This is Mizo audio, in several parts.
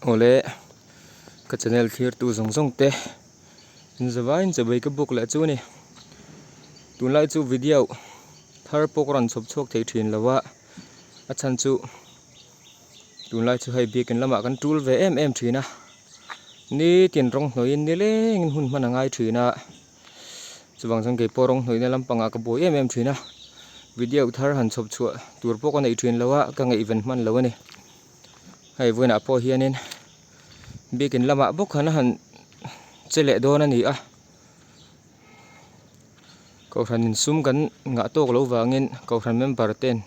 Awle ka channel thlir tu zawng zawng te in zavaiin chabai ka buk leh chu a ni. Tunlai chu video thar pawh ka rawn chhawp chhuak thei thin lo a, a chhan chu tunlai chu hei biakin lamah kan tul ve em em thin a, nitin rawng hnawihin nilengin hun hman a ngai thin a. Chuvang chuan kei pawh rawng hnawihna lampangah ka buai em em thin a, video thar han chhawp chhuah tur pawh ka neih thin lo a, ka ngaihven hman lo a ni. Hei vawiinah pawh hianin biakin lamah bawk khan a han che leh dawn a ni a, kohhran insum kan ngah tawk loh vangin kohhran member ten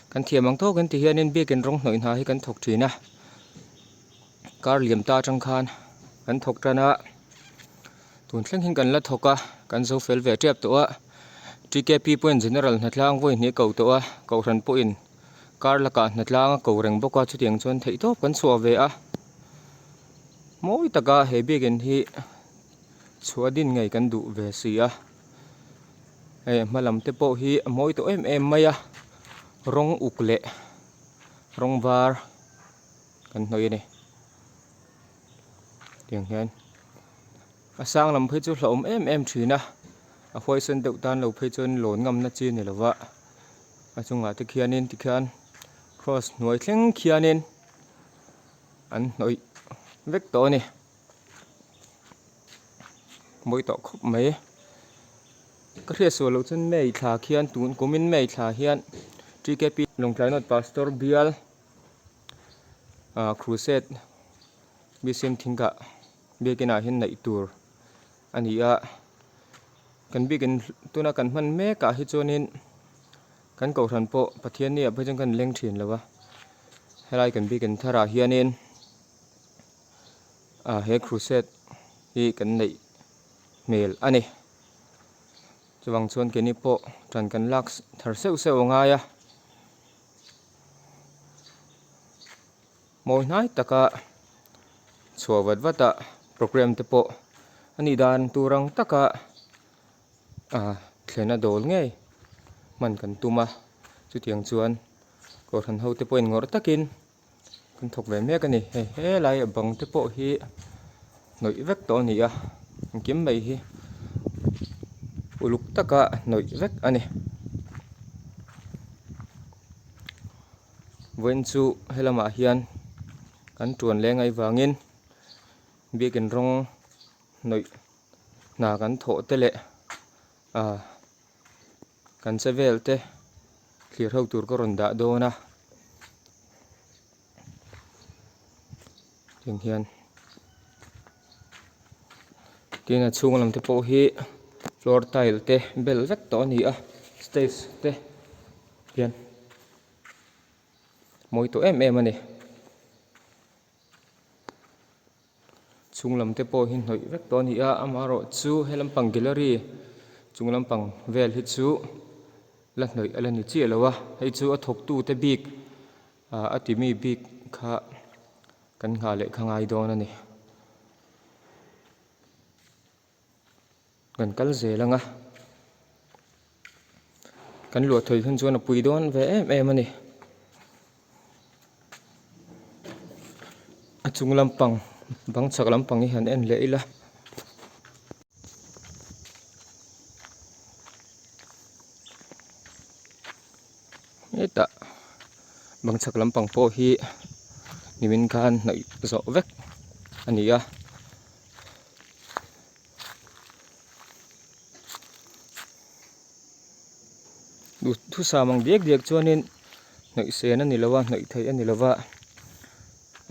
kan thiam ang tawkin ti hianin biakin rawng hnawih hna hi kan thawk thin a, kar liam ta atang khan kan thawk tan a. Tun thleng hian kan la thawk a, kan zo fel ve tep tawh a, TKP pawhin General hnatlang vawi hnih a ko tawh a, Kohhran pawhin kar lakah hnatlang a ko reng bawk a, chutiang chuan theihtawp kan chhuah ve a, mawi taka he biakin hi chhuah din ngei kan duh ve si a, hei hma lam te pawh hi a mawi tawh em em mai a, rawng uk leh rawng var kan hnawih a ni. Tiang hian a sang lam phei chu hlauhawm em em thin a, a huaisen deuh tan lo phei chuan lawn ngamna chi a ni lo va, a chungah te khianin tikhian cross hnuai thleng khianin an hnawih vek tawh a ni, mawi tawh khawp mai. Ka hriat sual loh chuan May thla khian tun kumin May thla hian TKP Lawngtlai North Pastor bial Crusade BCM thingkah biakin ah hian neih tur a ni a, kan biakin tuna kan hman mek ah hi chuanin kan kohhran pawh Pathianni ah phei chuan kan leng thin lo a, helai kan biakin thar ah hianin ah he crusade hi kan neih hmel a ni. Chuvang chuan keini pawh tan kan lak thar seuh seuh a ngai a. Mawi hnai taka chhuah vat vat a programme te pawh a nih dan tur ang taka ah thlen a dawl ngei hman kan tum a chutiang chuan kohhran ho te pawhin ngawrh takin kan thawk ve mek a ni hei helai a bang te pawh hi hnawih vek tawh a ni a engkim mai hi uluk taka hnawih vek a ni. Vawiin chu helamah hian kan tuan leng aih vangin biakin rawng hnawih hna kan thawh te leh ah kan che vel te thlir ho tur ka rawn dah dawn a tiang hian tin a chhung lam te pawh hi floor tile te bel vek tawh a ni a stage te hian mawi tawh em em a ni. Chhung lam te pawh hi hnawih vek tawh a ni a, amaherawh chu he lampang gallery chung lampang vel hi chu la hnawih a la ni chiah lo a, hei chu a thawk tu te bik ah a ti mi bik kha kan nghah leh kha ngai dawn a ni. Kan kal zel ang a, kan luah thawi hun chuan a pui dawn ve em em a ni. A chung lampang bang chhak lampang hi han en leh ila. Hetah bang chhak lampang pawh hi nimin khan hnawih zawh vek a ni a. Duhthusam ang diak diak chuanin hnawih sen a ni lo a hnawih theih a ni lo va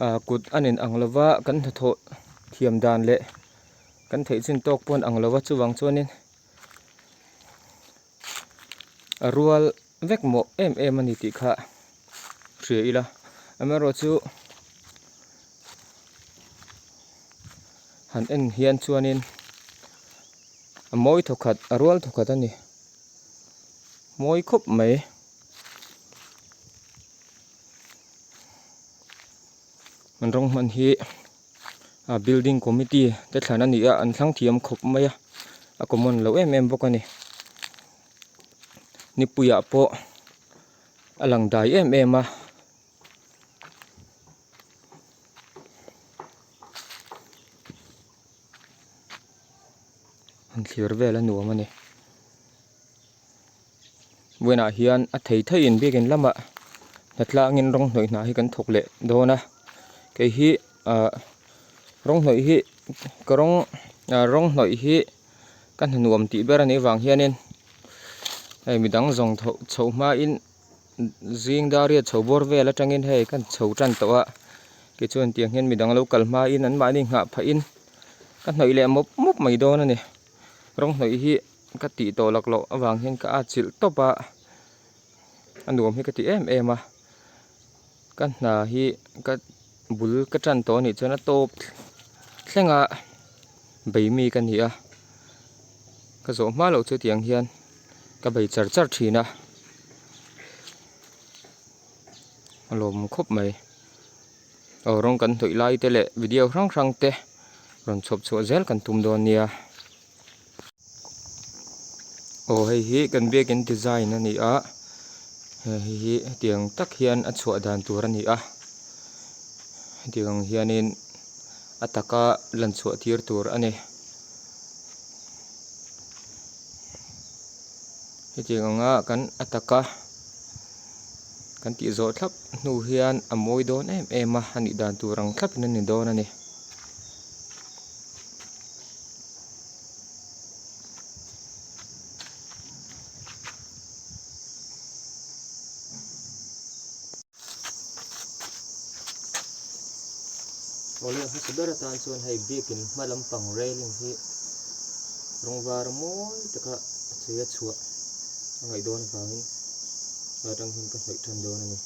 ah kut a nen ang lo va kan hnathawh thiam dan leh kan theih chin tawk pawh a ang lo va chuvang chuanin a rual vek mawh em em a ni tih kha hria ila amaherawhchu han en hian chuanin a mawi thawkhat a rual thawkhat a ni mawi khawp mai. An rawng hman hi a building committee te thlan a ni a an thlang thiam khawp mai a a common lo em em bawk a ni nipuiah pawh a lang dai em em a. Han thlir vel a nuam a ni. Vawiinah hian a thei theiin biakin lamah hnatlangin rawng hnawih hna hi kan thawk leh dawn a kei hi ah rawng hnawih hi ka rawng ah rawng hnawih hi ka hna nuam tih ber a nih avang hianin hei midang zawng tho chhoh hmain zing dar riat chho bawr vel atangin hei kan chho tan tawh a tichuan tiang hian midang lo kal hmain anmahni nghah phahin ka hnawih leh mawp mawp mai dawn a ni rawng hnawih hi. Ka tih tawh lak loh avang hian ka atchilh tawp a, a nuam hi ka ti em em a, ka hna hi ka bul ka tan tawh anih chuan a tawp thleng a bei mi ka ni a, ka zawh hma loh chu tiang hian ka bei char char thin a, a lawm khawp mai. Aw rawng kan hnawih lai te leh video hrang hrang te rawn chhawp chhuah zel kan tum dawn nia. Aw hei hi kan biakin design a ni a hei hi hetiang tak hian a chhuah dan tur a ni a hetiang ang hianin a taka lan chhuah tir tur a ni hetiang anga kan a taka kan tih zawh thlap hnu hian a mawi dawn em em a a nih dan tur ang thlapin a ni dawn a ni. Awle hmasa ber atan chuan hei biakin hma lampang railing hi rawng var mawi taka a chei a chhuah a ngaih dawn avangin atang hian ka hnawih tan dawn a ni.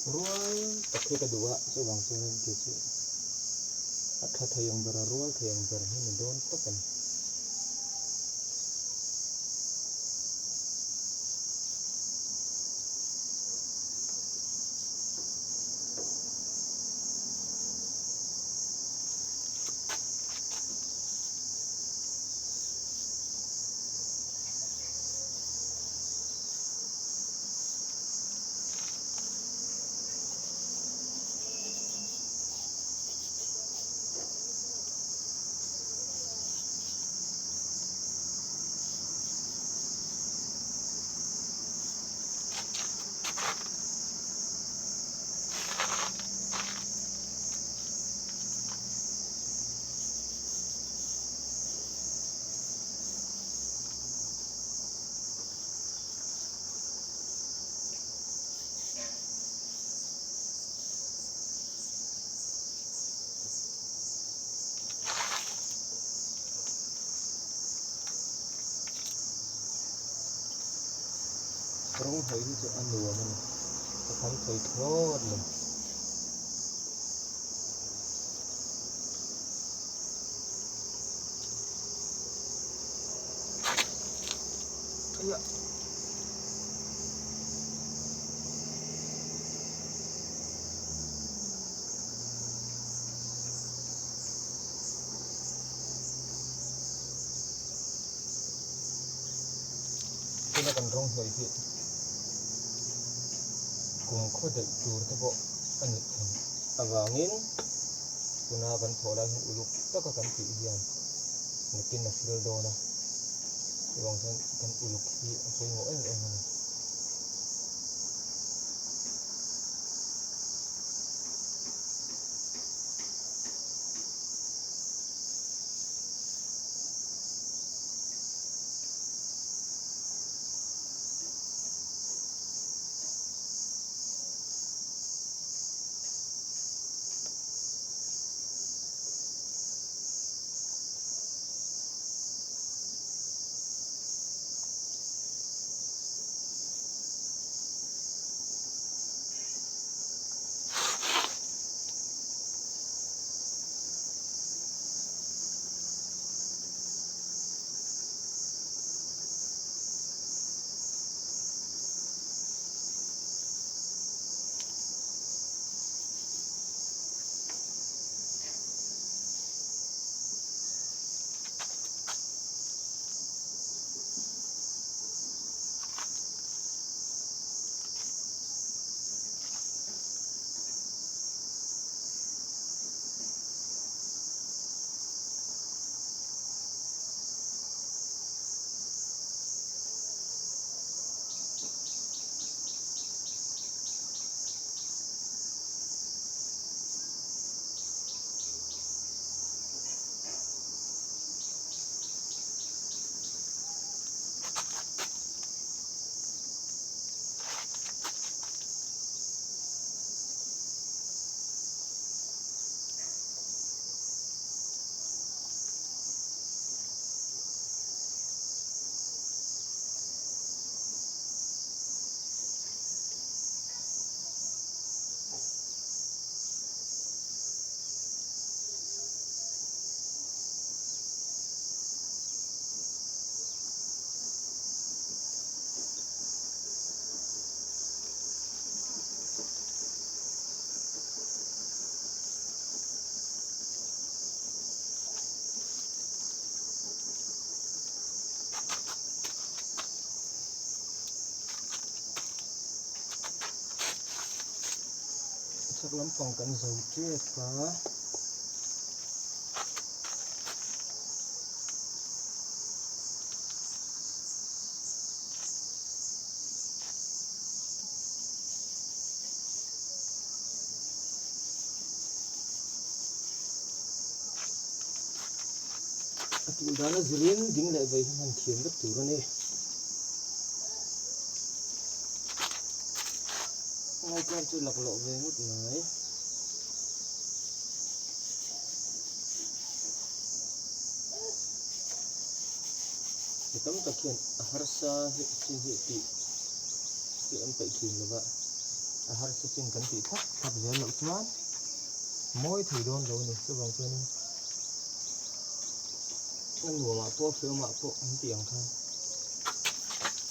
Rual tak hi ka duh a, chuvang chuan kei chu a tha thei ang ber a rual thei ang ber hi ni dawn tawp a ni. Rawng hnawih hi chu a nuam a ni, ka kham thei thlawt lo. Tuna kan rawng hnawih hi kum khaw daih tur te pawh a nih theih avangin tuna kan thawh lai hian uluk taka kan tih hian nakin a hril dawn a chuvang chuan kan uluk hi a pawimawh em em a ni. Chhak lampang kan zo tep a. A tih dan a zirin ding leh vei hi hman thiam vek tur a ni. Ngaitlang chu laklawh ve ngawt mai. Mi tam tak hian a harsa hi chin hi tih hi an peih thin lo va, a harsa chin kan tih thlap thlap zel loh chuan mawi thei dawn lo a ni. Chuvang chuanin a nuamah pawh a hreawmah pawh an tih ang khan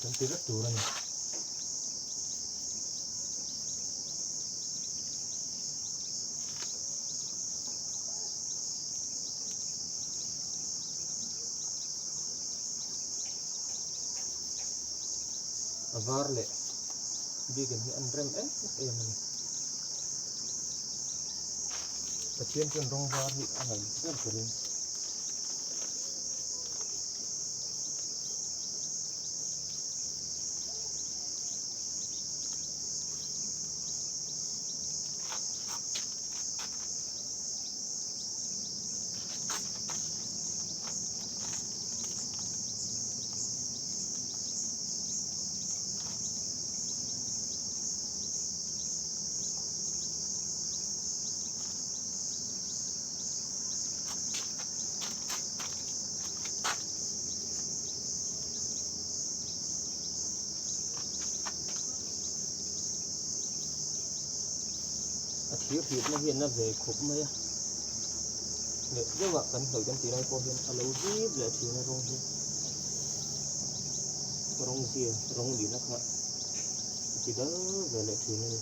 kan ti vek tur a ni. A var leh biakin hi an rem em em a ni. Pathian chuan rawng var hi a ngaih ber turin Thir hlipna hi a na ve khawp mai a, leh deuh ah kan hnawih kan tih lai pawh hian a lo zip leh thin a rawng hi rawng zia rawng lihna kha a ti dal ve leh thin a ni.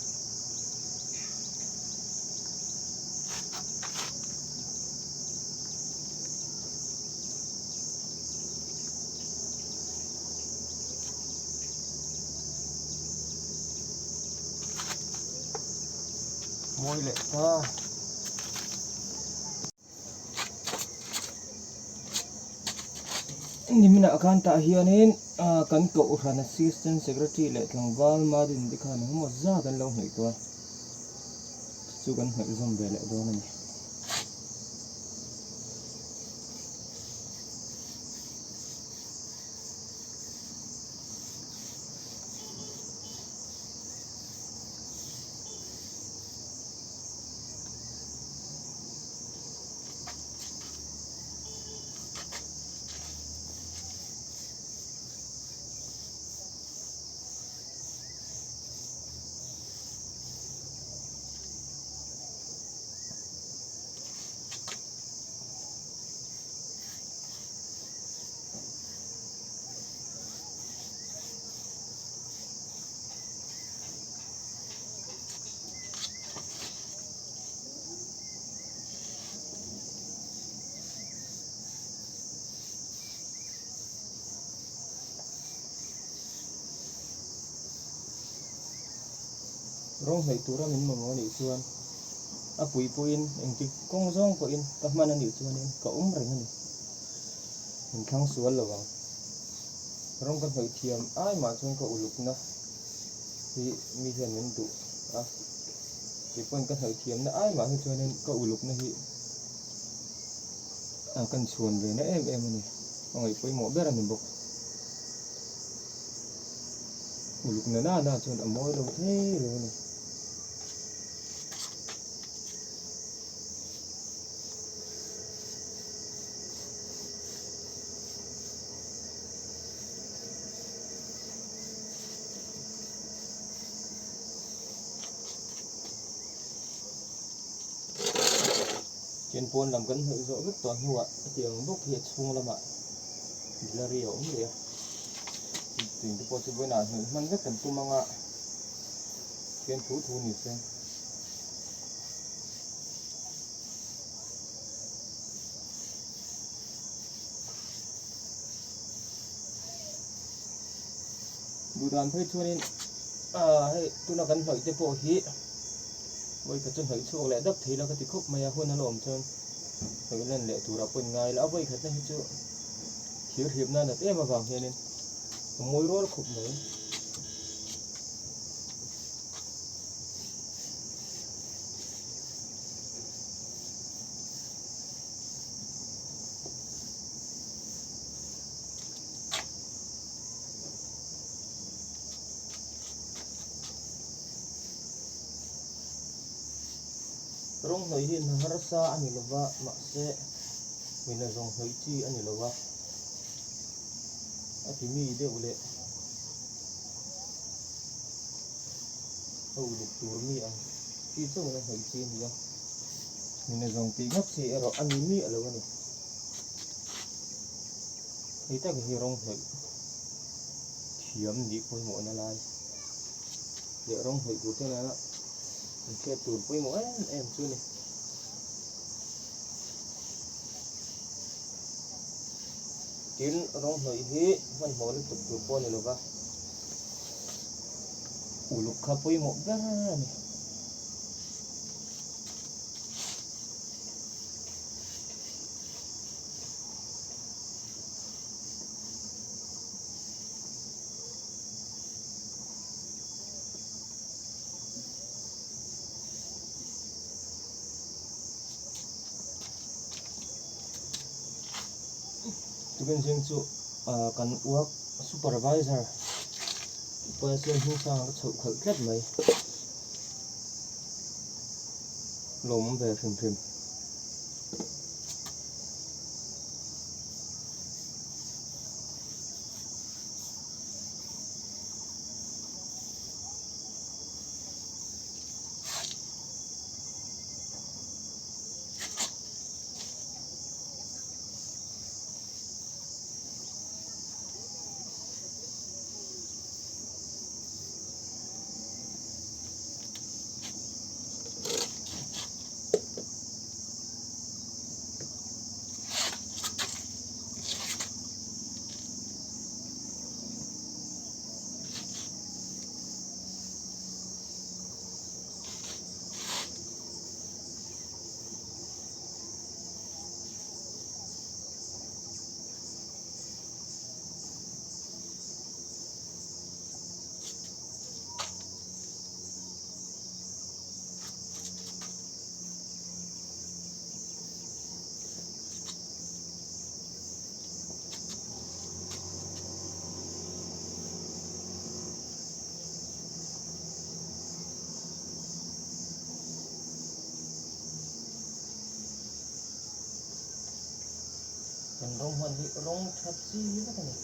Mawi leh ta. Niminah khan tah hianin kan kohhran assistant secretary leh tlangval Madin te khan engemaw zat an lo hnawih tawh a, chu chu kan hnawih zawm ve leh dawn a ni. Rawng hnaih tura min mamawh anih chuan a pui pawhin engtik kawng zawng pawhin ka hman anih chuanin ka awm reng a ni. Min thlang sual lo ang. Rawng ka hnawih thiam ai mah chuan ka ulukna hi mi hian min duh a, kei pawhin ka hnawih thiamna ai mah hi chuanin ka ulukna hi a kan chhuan ve na em em a ni. Ka ngaih pawimawh ber a ni bawk. Ulukna nana chuan a mawi lo thei lo a ni. Tin pawn lam kan hnawih zawh vek tawh hnuah hetiang bawk hi a chhung lamah gallery a awm leh a tui te pawh chu vawiinah hnawih hman vek kan tum anga khian thu thu ni se. Duh dan phei chuanin ah hei tuna kan hnawih te pawh hi vawikhat chu hnawih chhuak leh dap thei la ka ti khawp mai a hun a la awm chuan hnawih lan leh turah pawh in ngai la a vawikhatna hi chu thir hlip nan nat em avang hianin a mawi rual khawp mai. Rawng hnawih hi hna harsa a ni lova, mahse mina zawng hnawih chi a ni lova, a ti mi deuh leh a uluk tur mi ang chi chauhin a hnawih chi a ni a, mina zawng tih ngawt chi erawh a ni miah lo a ni. Hei tak hi rawng hnawih thiam nih pawimawhna lai leh rawng hnawih tur te nana an hriat tur pawimawh em em chu a ni. Tin, rawng hnawih hi hmanhmawh lutuk tur pawh a ni lova, uluk kha pawimawh ber a ni. Tukin zing chu kan work supervisor Pastor Hmingsanga ka chhoh khalh tlat mai. Lawm ve hrim hrim. Kan rawng hman hi rawng tha chi vek a ni.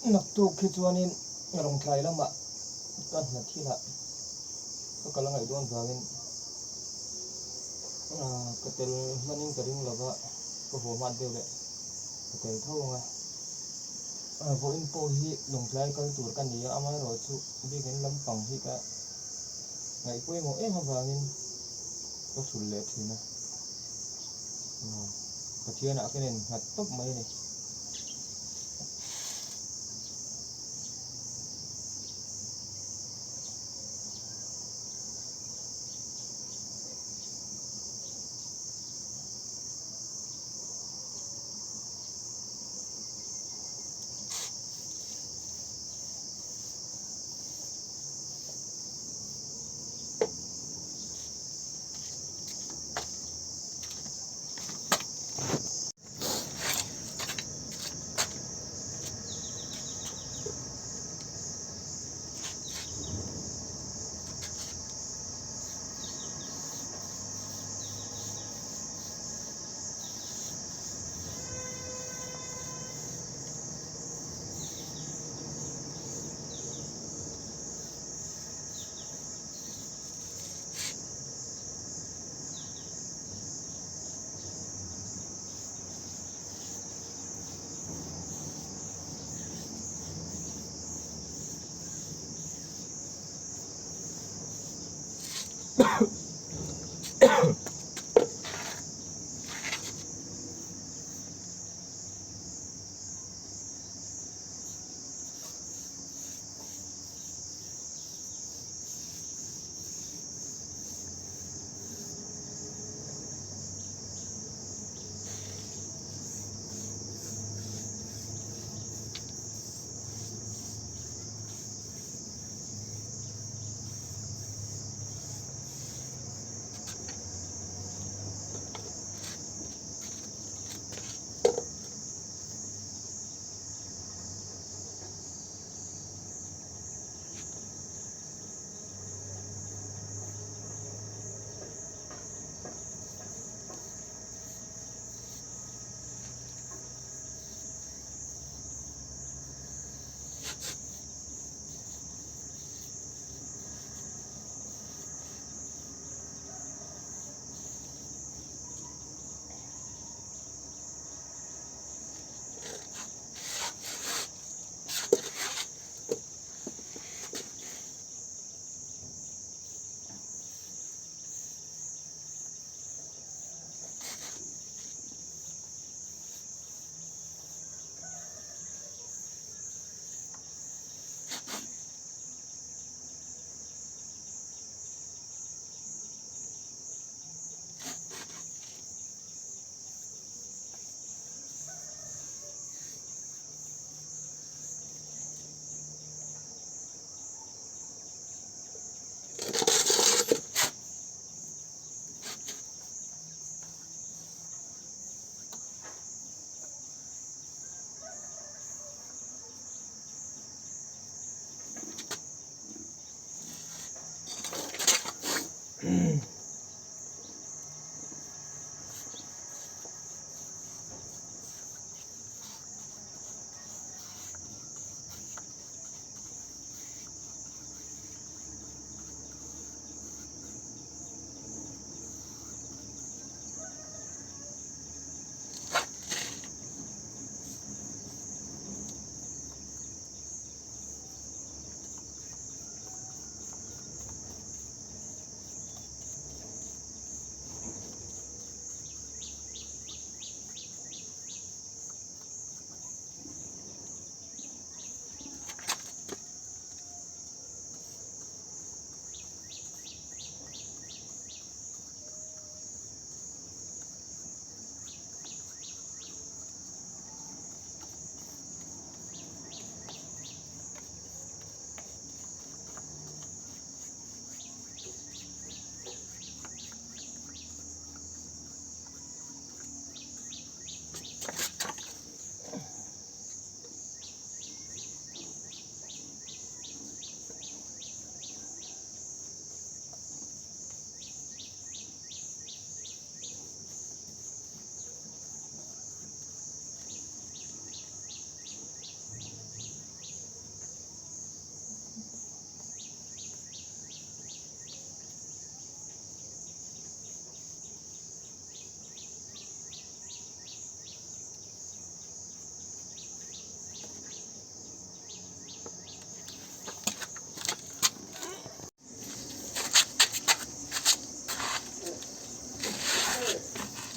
Naktuk khi chuanin rawngtlai lamah ka hna thilah ka kal a ngaih dawn vangin ka tel hmanin ka ring lova ka haw hmat deuh leh ka tel tho ang a. Vawiin pawh hi lawngtlai kal tur ka ni a, amaherawhchu biakin lampang hi ka ngaih pawimawh em avangin ka hrulh leh thin a. Pathianah ka nen nghat tawp mai a ni.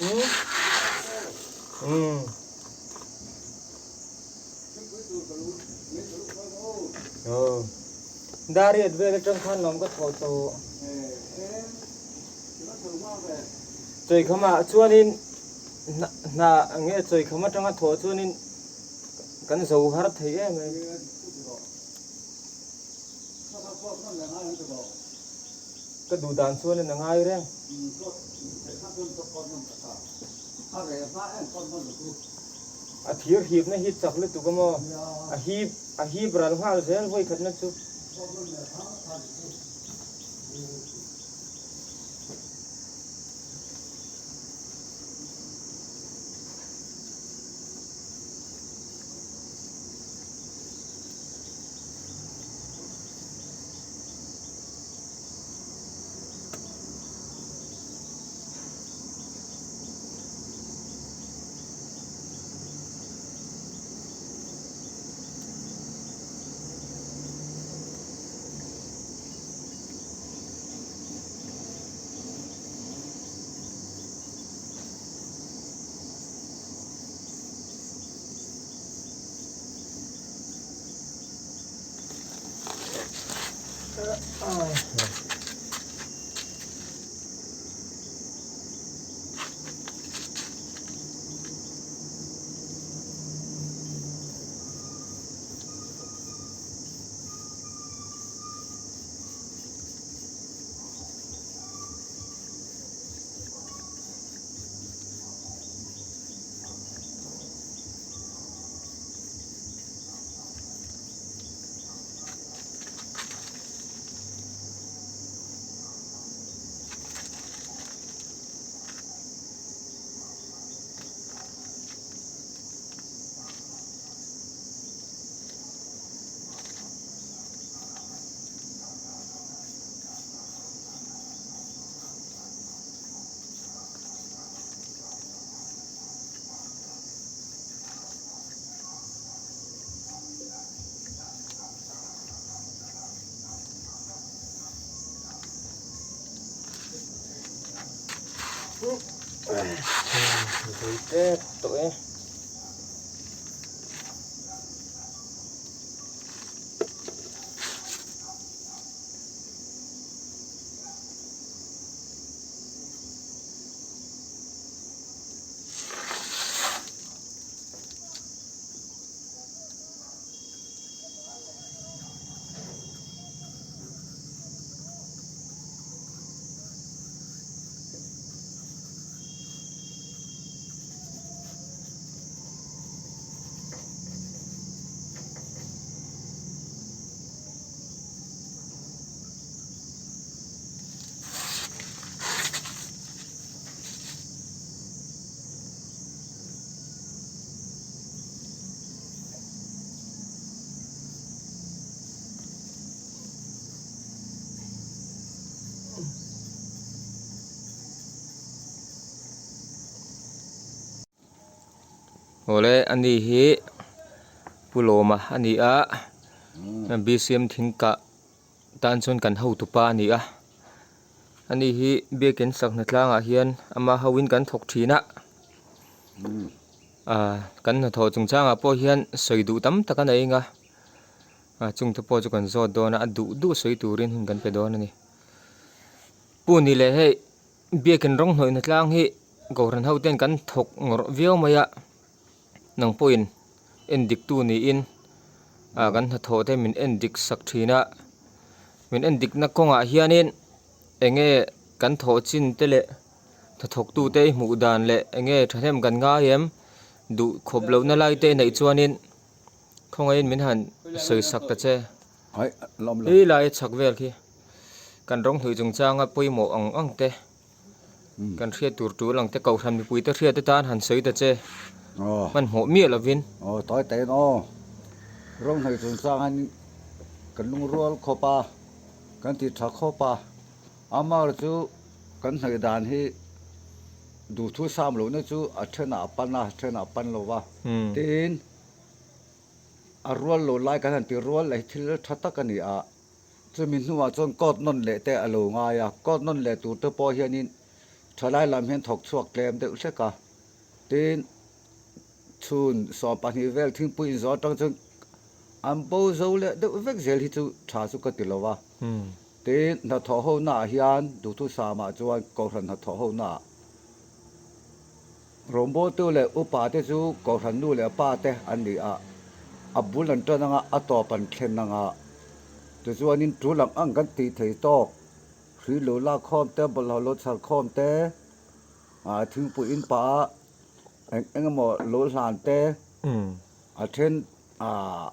Umm. Aw. Dariat vel atang khan lawm ka thaw tawh. Chawikhamah chuanin hna nge chawikham atanga thawh chuanin kan zo har thei em em. Ka duh dan chuanin a ngai reng. A thir hipna hi chak lutuk a maw? A hip a hip ral nghal zel vawi khatna chu. Zui tep tawh e. Awle ani hi Pu Lawma a ni a BCM thingkah tan chuan kan hotupa a ni a ani hi biakin sak hna tlangah hian ama hoin kan thawk thin a ah kan hnathawh chungchangah pawh hian sawi duh tam tak a nei ang a. A chungte pawh chu kan zawt dawn a, a duh duh sawi turin hun kan pe dawn a ni. Pu ni leh hei biakin rawng hnawihna tlang hi Kohhran ho ten kan thawk ngawrh viau mai a, nang pawhin en dik tu niin ah kan hnathawh te min en dik sak thin a, min en dikna kawngah hianin eng nge kan thawh chin te leh hnathawk tute i hmuh dan leh eng nge thahnem kan ngai em duh khawp lohna lai te neih chuanin. Khawngaihin min han sawi sak ta che. Hi lai chhak vel khi kan rawng hnuih chungchanga pawimawh ang ang te kan hriat tur tul ang te kohhran mipui te hriat te tan han sawi ta che hmanhmawh miah lovin. Aw tawi tawiin aw rawng hnuih chungchang hian kan lungrual khawp a kan ti tha khawp a amaherawhchu chu kan hnuih dan hi duhthu sam lohna chu a thenah a pan a a thenah a pan lo va tin. A rual lo lai kan han ti rual leh hi thil tha tak a ni a, chumi hnuah chuan court nawn leh te a lo ngai a, court nawn leh tur te pawh hianin Thalai lam hian thawk chhuak tlem deuh hlek a, tin chhun 12 vel thingpui inzawh atang chuan an bo zo leh deuh vek zel hi chu tha chu ka ti lo a. Tin hnathawh ho naah hian duhthusam ah chuan kohhran hnathawh ho naah rawngbawltu leh upa te chu kohhran nu leh pa te an ni a, a bul an tan anga a tawp an thlen anga tichuanin tul ang ang kan tih thei tawk. Hrui lo lak khawm te, bawlhhlawh lo chhar khawm te, ah thingpui in pah a eng eng emaw lo hlan te, a then ah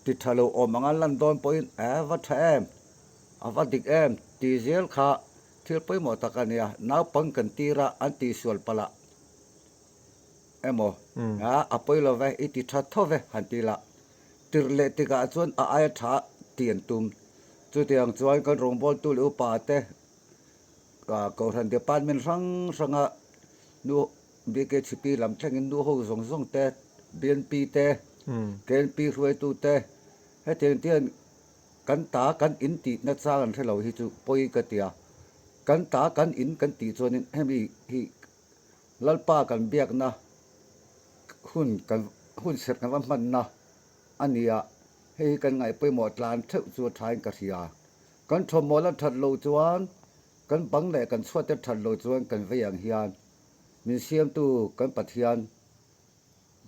ti tha lo awm anga lan dawn pawhin eh va tha em, a va dik em tih zel kha thil pawimawh tak a nia. Naupang kan tir a, an tihsual palh ah emaw ah a pawi lo ve, i ti tha tho ve han ti lah. Tirh leh tikah chuan a aia tha tih an tum. Chutiang chuan kan rawngbawltu leh upa te Kohhran department hrang hranga nu BKHP lam thlengin nu ho zawng zawng te, BNP te, KNP hruaitu te hetiang te hian kan ta kan in tih nachang an hre lo hi chu pawi ka ti a. Kan ta kan in kan tih chuanin hemi hi Lalpa kan biakna hun kan hun serh kan va hmanna a ni a, hei hi kan ngaih pawimawh tlan theuh chu a thain ka hria. Kan thawmhnaw la that loh chuan, kan bang leh kan chhuat te that loh chuan kan vei ang hian min siamtu kan Pathian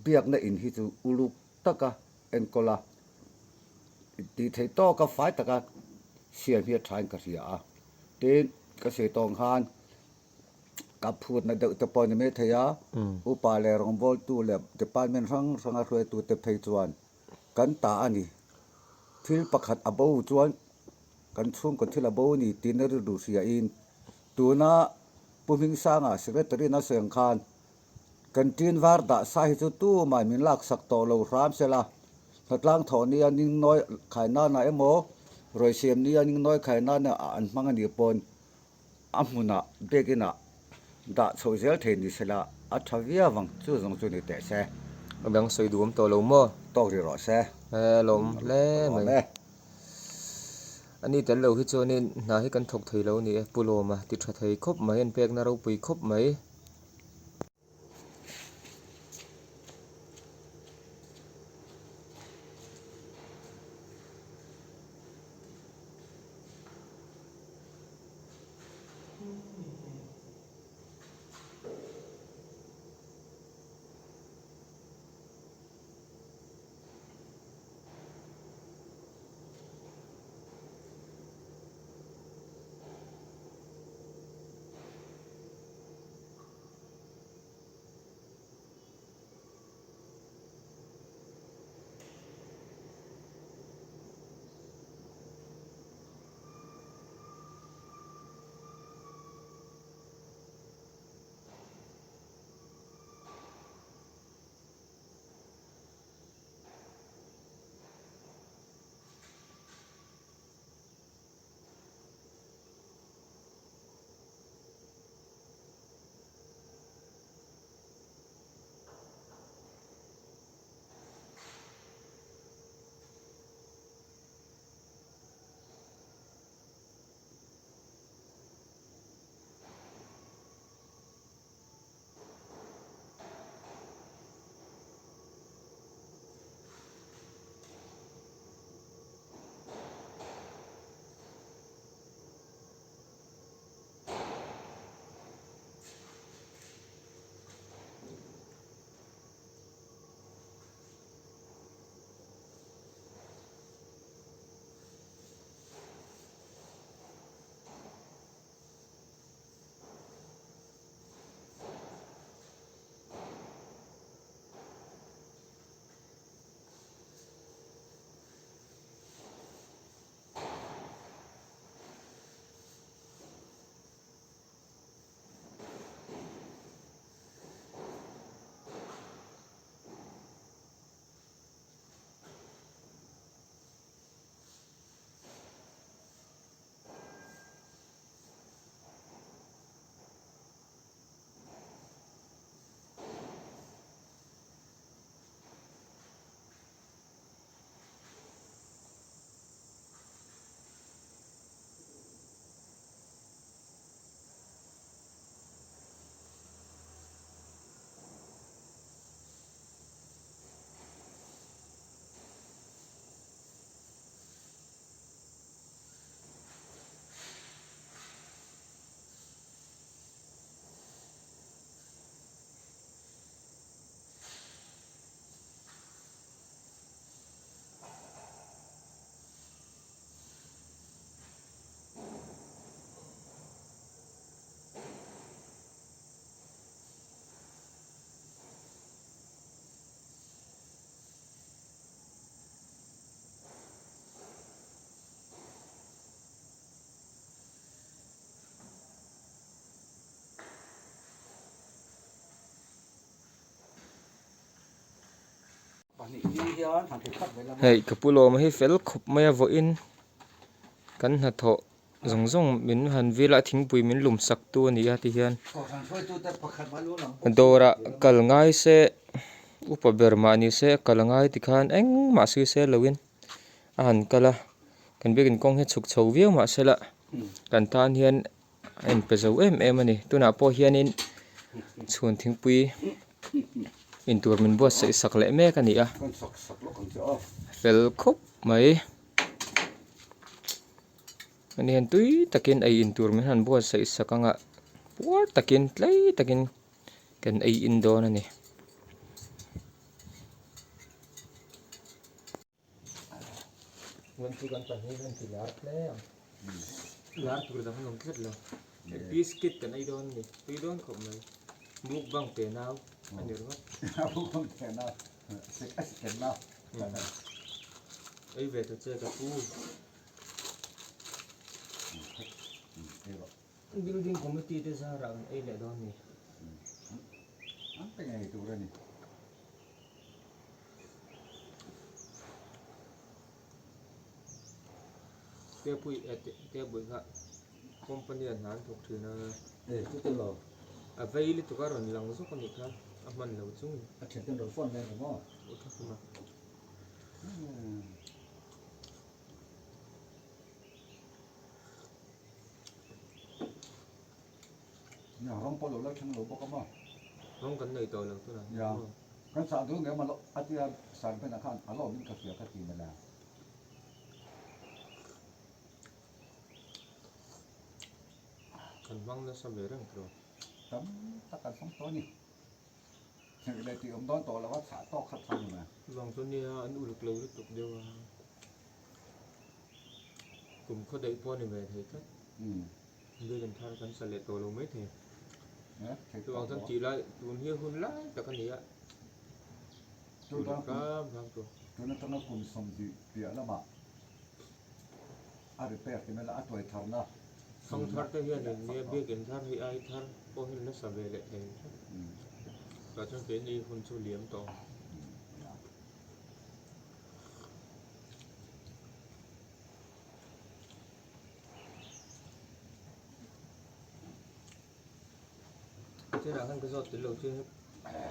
biakna in hi chu uluk taka enkawl a, tih theih tawka fai taka siam hi a thain ka hria a. Tin, ka sawi tawng khan Ka phutna deuh te pawh a ni mai thei a, upa leh rawngbawltu leh department hrang hranga hruaitute phei chuan kan ta a ni. Thil pakhat a bo chuan kan chhungkaw thil a bo a ni tiin a rilru hriain tuna Pu Hmingsanga Secretary in a sawi ang khan canteen var dah sa hi chu tumah min laksak tawh lo hram sela, hnatlang thawh nia ningnawi khai nana emaw ruai siam nia ningnawi khai nana an hmang a nih pawn A hmunah biakinah dah chhoh zel thei ni sela a tha viau ang, chu zawng chu ni teh se. A dang sawi duhawm tawh lo maw? Tawk rih rawh se. E lawm hle mai. A ni tel lo hi chuanin hna hi kan thawk thei lo a ni e, Pu Lawma ti tha thei khawp mai, an pekna ropui khawp mai. Hei ka pu lawma hi fel khawp mai a vawiin kan hnathawh zawng zawng min han vil a thingpui min lum sak tu a ni a ti hian dawrah kal ngai se upa ber mah ni se kal a ngai tikhan engmah sawi sel loin a han kal a kan biakin kawng hi chhuk chho viau mahsela kan tan hian a inpe zo em em a ni tunah pawh hianin chhun thingpui intur min buatsaih sak leh mek a ni a fel khawp mai ani hian tui takin ei intur min han buatsaih sak anga puar takin tlei takin kan ei in dawn a ni. Ngun chu kan pahnih hian ti lar hle ang. Lar tur dang an awm tlat lo. Biscuit kan ei dawn a ni. Tui dawn khawp mai. Mukbang te nau a ni ringawt. Mukbang te nau. Sek a sek nau. Ei ve ta che ka pu. Building committee te zarah kan ei leh dawn a ni. An pe ngei tur a ni. Tepui eh tepui kha company ah hna an thawk thin a. Eh chu tel lo. A vei lutuk a rawn lang zawk a nih kha a hman lo chung. A thian ten rawn phone mai ang maw? Aw tha khum a. Nia rawng pawh lo la thleng lo bawk a maw? Rawng kan nei tawh lo tunah hian. Nia kan sah duh ngei a a tia Sarben-a khan a lawmin ka hria ka ti mawle. Kan hmang nasa ve reng tawh. Tam tak kan hmang tawh a ni. Hnek leh tih awm dawn tawh lo a chhah tawk khat kha ni mai. Chuvang chu nia an uluk lo lutuk deuh a. Kum khaw daih pawh a ni ve thei tlat. Building thar kan sa leh tawh lo mai thei. Chuvang chuan tih lai tun hi hun lai tak a ni a. Uluk hram hram tur. Tun atanga kum 20 piah lamah a repair ti mai la a tuai tharna. Thang thar te hianin nia biakin thar hi ai thar pawh hi nasa ve leh thei ang tlat. Tah chuan keini hun chu liam tawh ang. Chenah khan ka zawt tel lo che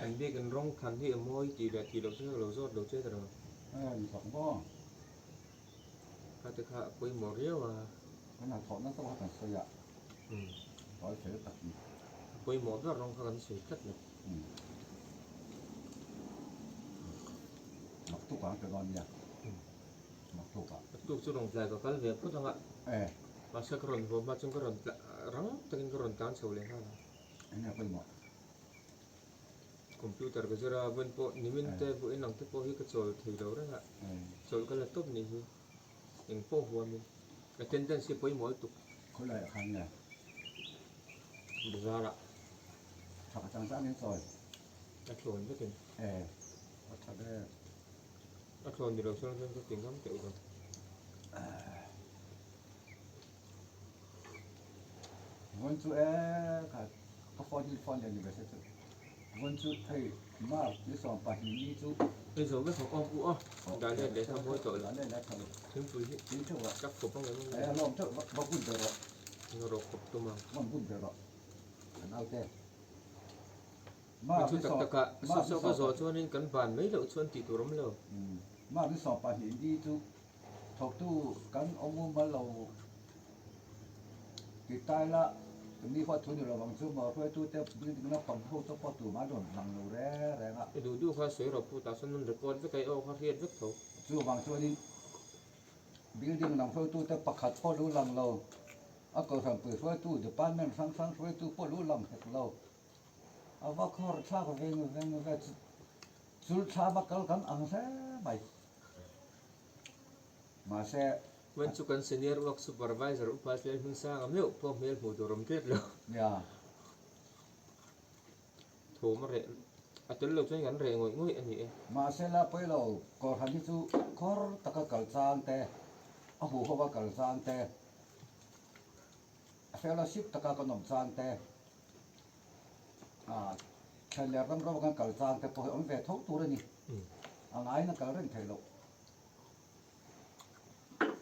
kan biakin rawng than hi a mawi tih leh tih loh chu ka lo zawt lo che ta lo. Kha te kha a pawimawh riau a. Kan han thawh nasa kha kan sawi a. Tawi fel tak ni. A pawimawh ber rawng kha kan sawi tlat lo. Naktuk ah an pe dawn nia. Naktuk ah. Naktuk chu rawn tlai ka kal ve phawt ang a. Mahse ka rawn haw hma chuan ka rawn tla rang takin ka rawn tlan chho leh nghal ang. Enge a pawimawh? Computer ka zir a, vawiin pawh nimin te vawiin ang te pawh hi ka chawl thei lo reng a, chawlh ka la tawp nih hi eng pawh huamin attendance hi pawimawh lutuk. Khawlai ah khan nge? Bazar ah. Tha ka chang zangin chawi. A thlawn vekin. E, a tha ve. A thlawn ni lo chuan chuan ka ti ngam teuh lo. Vawiin chu e kha ka phone hi phone lian ni ve se chu vawiin chu hei March ni 12 ni chu Hei zo vek ang awm u a dah let leh kha mawi tawh lo thingpui hi tak khawp ang em ang e alawm theuh va bun ve rawh rawh khawp tum ang va bun ve rawh kan au te March ni tak takah saw saw ka zawh chuanin kan ban mai loh chuan tih tur awm lo March ni 12 ni chu Thawktu kan awm mumal lo ti tai la, mi huat thu ni lo vang chu maw hruaitute building lampang ho chu pawh tumah an rawn lang lo reng reng a. I duh duh kha sawi rawh pu tah sawn an record vek a, i aw kha hriat vek tho. Chuvang chuanin building lam hruaitute pakhat pawh lu lang lo, a kohhranpui hruaitu department hrang hrang hruaitu pawh lu lang hek lo. A va khawr thlak veng veng ve chu chul thlam a kal kan ang hle mai. Mahse. Hman chu kan senior work supervisor upa tlel hmun sanga meuh pawh hmel hmuh tur awm tlet lo. Nia. Thawm a reh a tel lo chuan kan reh ngawih ngawih a ni e. Mahse la pawi lo Kohhran hi chu khawr taka kal chang te, a huhova kal chang te, fellowship taka kan awm chang te, thla leh ram ram kan kal chang te pawh hi awm ve tho tur a ni. A ngaiin a kal reng theih loh.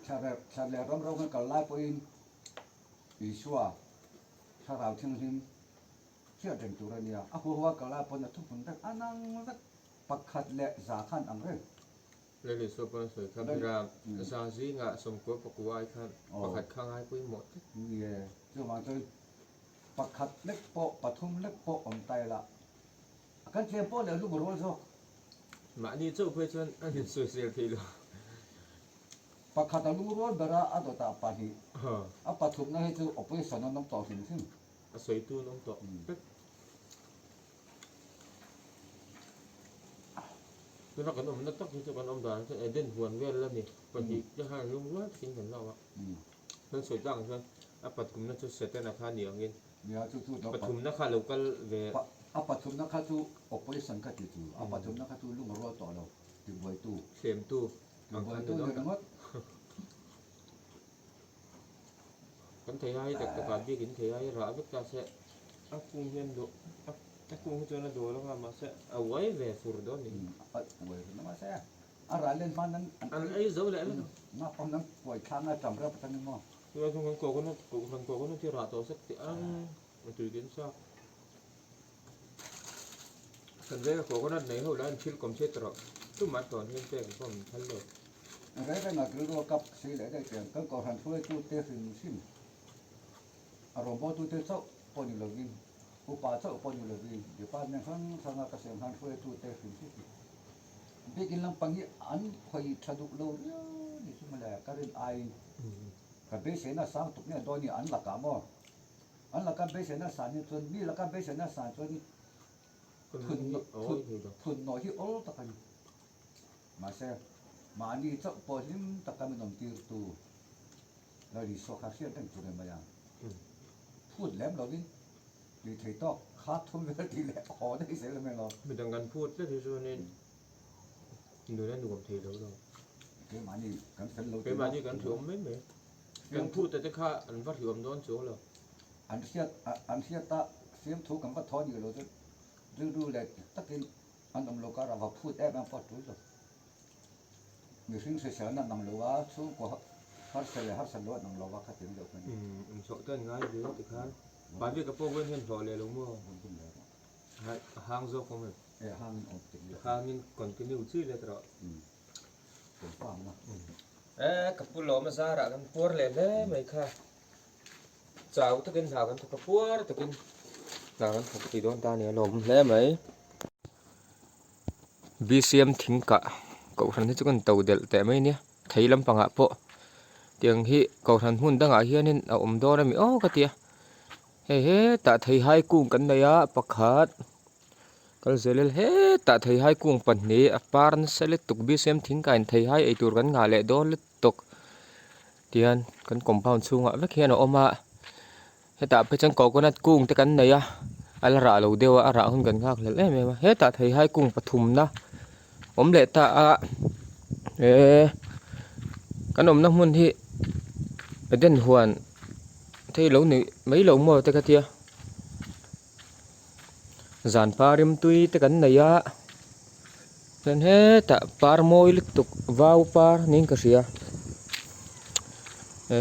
Thla leh ram ro kan kal lai pawhin Isua Thlarau Thianghlim hriat reng tur a nia. A huahuaa kal lai pawn a thuhmun vek a nang vek pakhat leh za khan ang reng. Lal Isua pawn a sawi kha bera za zingah sawmkua pakua ai khan pakhat kha ngai pawimawh tlat. Ni e, chuvang chuan pakhat lek pawh pathum lek pawh awm ta ila kan tlem pawh leh lung rual zawk. Mahni chauh phei chuan a insawisel thei lo. Pakhat a lungrual ber a, a dawtah pahnih. A pathumna hi chu opposition an awm tawh hrim hrim. A sawitu an awm tawh vek. Tuna kan awmna tak hi chu kan awm danah chuan Eden huan vel la ni. Pahnih te khan lungrual takin kan lak a. Kan sawi tak ang chuan a pathumna chu Setana kha ni angin pathumna kha lo kal ve. A pathumna kha chu opposition kha ti chu. A pathumna kha chu lungrual tawh lo tibuaitu. Thlemtu. Tibuaitu ni ringawt. Kan thei ai tak takah biakin thei ai rah vek ta se a kung hian duh a kung hi chuan a dawl anga mahse a uai ve fur dawn ni. A uai ve mahse a rah len hman an an ei zo leh vek ang. Naupang an kuai thlang a tam reuh atangin maw. Tunah chuan kan coconut kohhran coconut hi rah tawh sek teh ang a tui ken chak. Kan venga coconut nei ho lai an thil kawm chhiat rawh tumah tawn hian pek pawh min phal lo. Rei renga rilru a kap sei leh daih chian kan kohhran hruaitute hrim hrim a rawngbawltute chauh pawh ni lovin upa chauh pawh ni lovin department hrang hranga ka siam khan hruaitute hrim hrim hi biakin lampang hi an khawi tha duh lo riau ni chu mawle ka rin aiin ka beiseina sang tuk nge dawn i an lakah maw an laka beiseina san hi chuan mi laka beiseina san chuan phun nawh hi awl tak a ni. Mahse, mahni chauh pawh hlim taka min awm tirtu Lal Isua kha hriat reng tur em mai a. Phut lem lovin tui thei tawk kha thum vel tih leh haw daih zel em elo. Midang kan phut tlat hi chuanin nun a nuam thei lo lo. Keimahni kan fel lo tih Keimahni kan hriawm mai mai. Kan phut te kha an va hriawm dawn chuang lo. An hriat an hriat a fiamthu kan va thaw ni lo chu rilru leh takin An awm lo karah va phut em em pawh a tul lo. Mihring hriselna an ang lo a, chhungkaw harsa leh harsa lo an ang lo a kha tih deuh kha a ni. Inhlawh te an ngai ve ti khan. Mahni ka pawh hian hlawh leh lo maw? A hang zawk awm em? E a hangin awm tik leh. A hangin continue chi let rawh. Confirm na. E ka pu lawm a zarah kan puar leh hle mai kha. Chau takin hna kan thawk a, puar takin hna kan thawk thei dawn ta a ni a lawm hle mai. BCM thing kah kohhran hi chu kan to delh teh mai nia thei lampangah pawh tiang hi kohhran hmun dangah hianin a awm dawn a mi aw ka ti a hei hetah theihai kung kan nei a pakhat kal zel ila hetah theihai kung pahnih a par nasa lutuk BCM thing kahin theihai eitur kan ngah leh dawn lutuk. Tihian kan compound chhungah vek hian a awm a hetah phei chuan coconut kung te kan nei a a la rah lo deuh a a rah hun kan nghak hlelh em em a hetah theihai kung pathumna awm leh ta a eee kan awmna hmun hi Eden huan thei lo ni mai lo maw te ka tia zan par rimtui te kan nei a. Chuan hetah par mawi lutuk vau par niin ka hria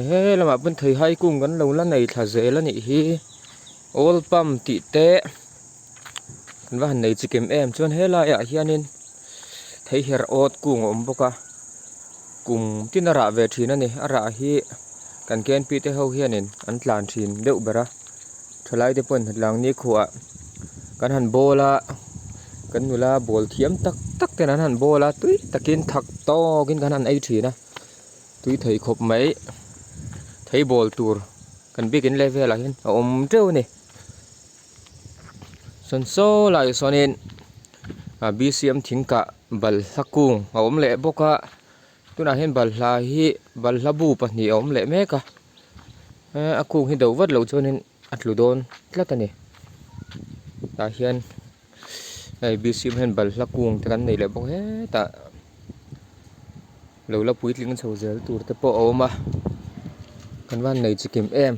he lamah pawn theihai kung kan lo la nei thla zel a nih hi oil pump tih te kan va han nei chikim em chuan helaiah hianin theiher awt kung a awm bawk a kum tin a rah ve thin a ni a rah hi kan K N P te ho hianin an tlan thin deuh ber a. Thalai te pawhin hnatlang ni khuah kan han bawl a kan nula bawl thiam tak tak ten an han bawl a tui takin thak tawkin kan han ei thin a tui thei khawp mai thei bawl tur kan biakin lai velah hian a awm teuh a ni sawn saw laiah sawnin ah B C M thing kah balhla kung a awm leh bawk a tunah hian balhla hi balhla bu pahnih a awm leh mek a. A kung hi do vat loh chuanin a tlu dawn tlat a ni tah hian hei bcm hian balhla kung te kan nei leh bawk hetah lo la puitling chho zel tur te pawh a awm a kan van nei chikim em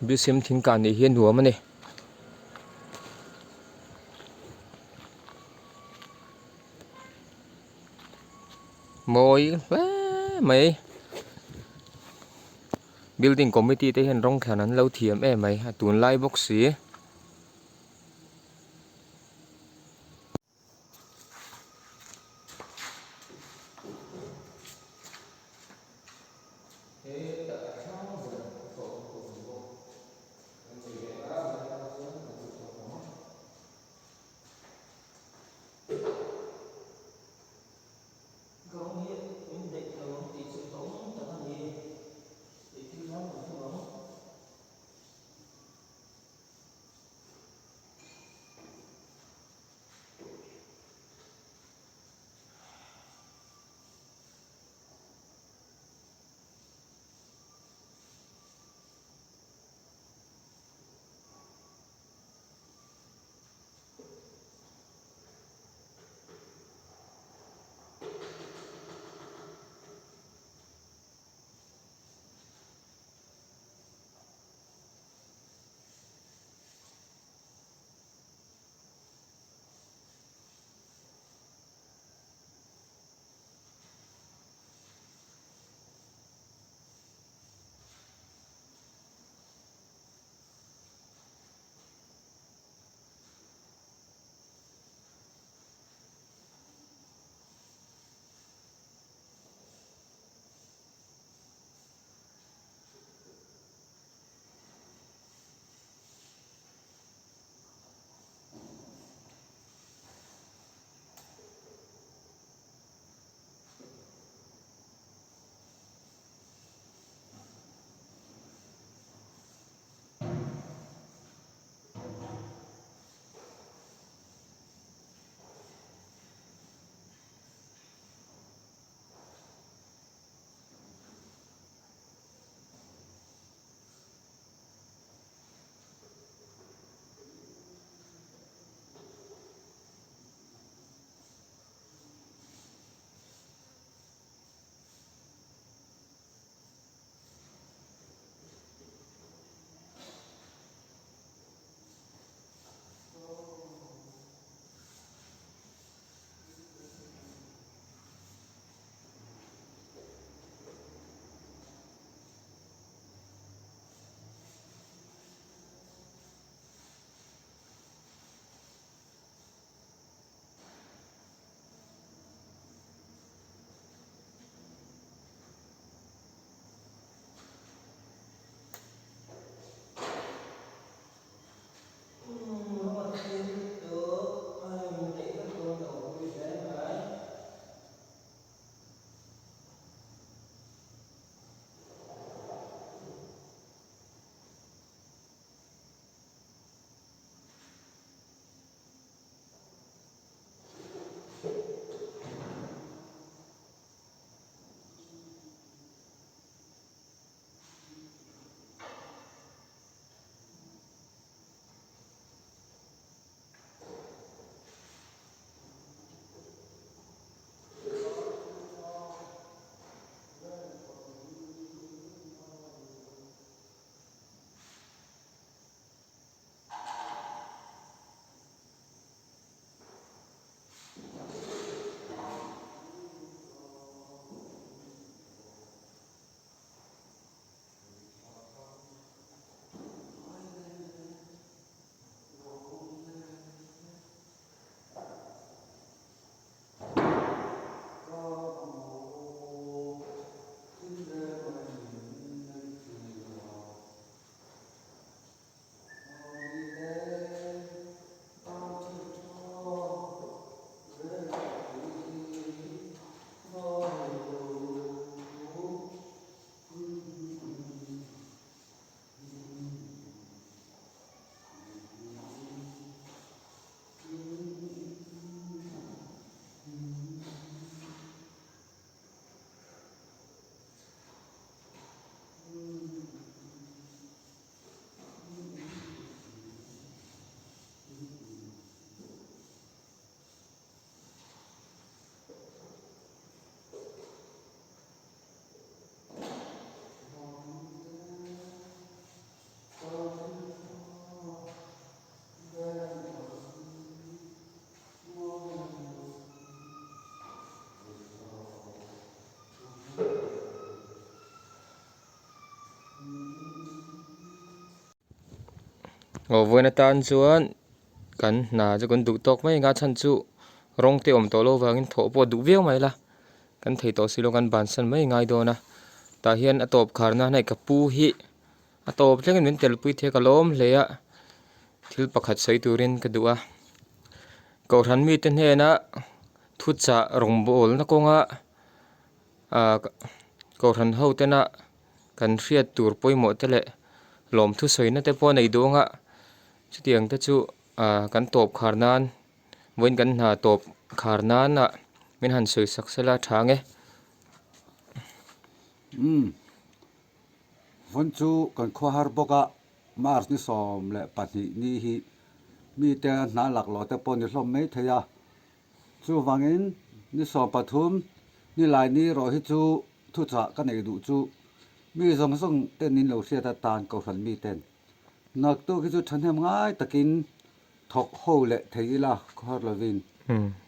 bcm thing kah nih hi a nuam a ni. Mawi hle mai. Building committee te hian rawng thlan an lo thiam em mai a tunlai bawk si. Rawng hi min daih lo ang tih chu hlauhawm tak a ni. Eitir hram kan thung ang. Aw vawiin atan chuan kan hna chu kan duh tawk mai ang a chhan chu rawng te awm tawh loh avangin thawh pawh duh viau mai la kan thei tawh si lo kan bansan mai ngai dawn a tah hian a tawp khar nan hei ka pu hi a tawp thlengin min telpui thei a ka lawm hle a thil pakhat sawi turin ka duh a kohhran mite hnena thuchah rawngbawlna kawnga ah kohhran ho tena kan hriat tur pawimawh te leh lawmthu sawina te pawh a nei duh ang a chutiang te chu ah kan tawp khar nan vawiin kan hna tawp khar nan ah min han sawi sak sela tha ang e. Umm vawn chu kan khua har bawk a March ni 12 ni hi mite hna laklawh te pawh ni hlawm mai thei a Chuvangin ni 13 ni lai ni erawh hi chu thuchah ka neih duh chu mi zawng zawng ten in lo hriat atan Kohhran mi ten naktuk hi chu thahnem ngai takin thawk ho leh thei ila khawhar lovin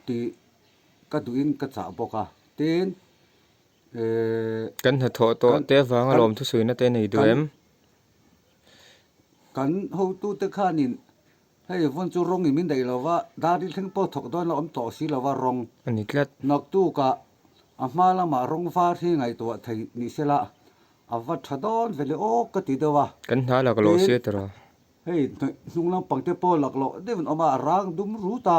tih ka duhin ka chah bawk a. Tin, eh. Kan hnathawh tawh te avanga lawmthusuina te nei duh em? Kan hotute khanin Hei vawn chu rawng in min daih lo va, dar i thleng pawh thawk dawn la awm tawh si lo va rawng. A ni tlat. Naktukah a hma lamah rawng var hi ngaihtuah thei ni sela a va tha dawn ve le aw ka ti deuh a. Kan hna lak loh sia tawh. Hei hnung lampang te pawh lak loh deuhin awm a, a rang dum rut a.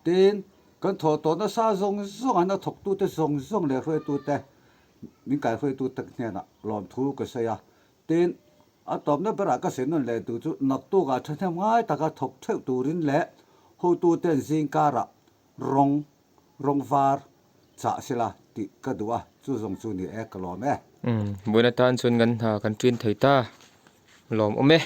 Tin, kan thawh tawh nasa zawng zawng a, hna thawktute zawng zawng leh hruaitute, min kaihruaitute hnenah lawmthu ka sawi a. Tin, a tawpna berah ka sawi nawn leh duh chu naktukah thahnem ngai taka thawk theuh turin leh hotuten zingkarah rawng, rawng var chah sela tih ka duh a, chu zawng chu ni e, ka lawm e. Umm, buaina tan chuan kan hna kan ṭin thei ta, lawm awm e.